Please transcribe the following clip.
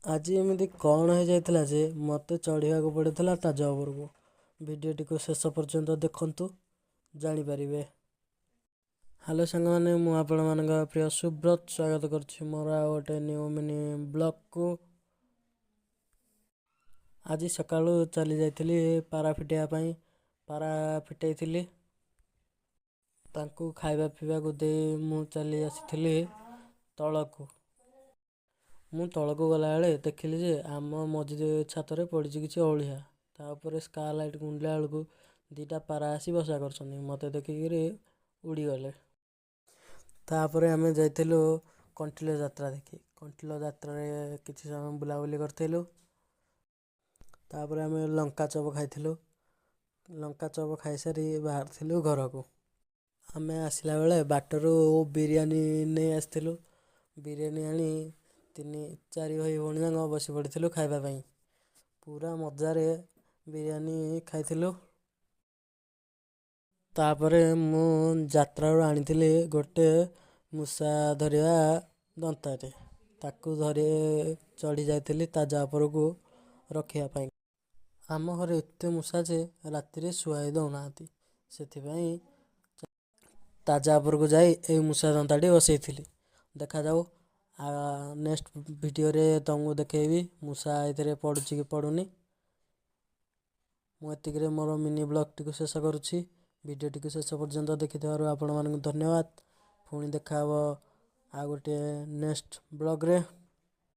ଆଜି ଏମିତି କ'ଣ ହେଇଯାଇଥିଲା ଯେ ମୋତେ ଚଢ଼ିବାକୁ ପଡ଼ିଥିଲା ତାଜା ଉପରକୁ? ଭିଡ଼ିଓଟିକୁ ଶେଷ ପର୍ଯ୍ୟନ୍ତ ଦେଖନ୍ତୁ, ଜାଣିପାରିବେ। ହ୍ୟାଲୋ ସାଙ୍ଗମାନେ, ମୁଁ ଆପଣମାନଙ୍କ ପ୍ରିୟ ସୁବ୍ରତ, ସ୍ୱାଗତ କରୁଛି ମୋର ଆଉ ଗୋଟେ ନ୍ୟୁ ମିନି ବ୍ଲଗ୍କୁ। ଆଜି ସକାଳୁ ଚାଲି ଯାଇଥିଲି ପାରା ଫିଟେଇବା ପାଇଁ। ପାରା ଫିଟେଇଥିଲି, ତାଙ୍କୁ ଖାଇବା ପିଇବାକୁ ଦେଇ ମୁଁ ଚାଲି ଆସିଥିଲି ତଳକୁ। ମୁଁ ତଳକୁ ଗଲାବେଳେ ଦେଖିଲି ଯେ ଆମ ମସଜିଦ ଛାତରେ ପଡ଼ିଛି କିଛି ଅଳିଆ। ତା ଉପରେ ସ୍କାଏ ଲାଇଟ୍ ଗୁଣ୍ଡିଲା ବେଳକୁ ଦୁଇଟା ପାରା ଆସି ବସା କରିଛନ୍ତି, ମୋତେ ଦେଖିକିରି ଉଡ଼ିଗଲେ। ତାପରେ ଆମେ ଯାଇଥିଲୁ କଣ୍ଟିଲୋ ଯାତ୍ରା ଦେଖି। କଣ୍ଟିଲୋ ଯାତ୍ରାରେ କିଛି ସମୟ ବୁଲାବୁଲି କରିଥିଲୁ। ତାପରେ ଆମେ ଲଙ୍କା ଚପ ଖାଇଥିଲୁ। ଲଙ୍କା ଚପ ଖାଇସାରି ବାହାରିଥିଲୁ ଘରକୁ। ଆମେ ଆସିଲା ବେଳେ ବାଟରୁ ବିରିୟାନୀ ନେଇ ଆସିଥିଲୁ। ବିରିୟାନୀ ଆଣି ତିନି ଚାରି ଭାଇ ଭଉଣୀ ଯାକ ବସି ପଡ଼ିଥିଲୁ ଖାଇବା ପାଇଁ। ପୁରା ମଜାରେ ବିରିୟାନୀ ଖାଇଥିଲୁ। ତାପରେ ମୁଁ ଯାତ୍ରାରୁ ଆଣିଥିଲି ଗୋଟେ ମୂଷା ଧରିବା ଦନ୍ତାଟେ, ତାକୁ ଧରି ଚଢ଼ି ଯାଇଥିଲି ତାଜା ଉପରକୁ ରଖିବା ପାଇଁ। ଆମ ଘରେ ଏତେ ମୂଷା ଯେ ରାତିରେ ଶୁଆଇ ଦେଉନାହାନ୍ତି, ସେଥିପାଇଁ ତାଜା ଉପରକୁ ଯାଇ ଏଇ ମୂଷା ଦନ୍ତାଟି ବସେଇଥିଲି। ଦେଖାଯାଉ, ନେକ୍ସଟ ଭିଡ଼ିଓରେ ତୁମକୁ ଦେଖେଇବି ମୂଷା ଏଥିରେ ପଡ଼ୁଛି କି ପଡ଼ୁନି। ମୁଁ ଏତିକିରେ ମୋର ମିନି ବ୍ଲଗ୍ଟିକୁ ଶେଷ କରୁଛି। ଭିଡ଼ିଓଟିକୁ ଶେଷ ପର୍ଯ୍ୟନ୍ତ ଦେଖିଥିବାରୁ ଆପଣମାନଙ୍କୁ ଧନ୍ୟବାଦ। ପୁଣି ଦେଖା ହେବ ଆଉ ଗୋଟିଏ ନେକ୍ସଟ ବ୍ଲଗ୍ରେ।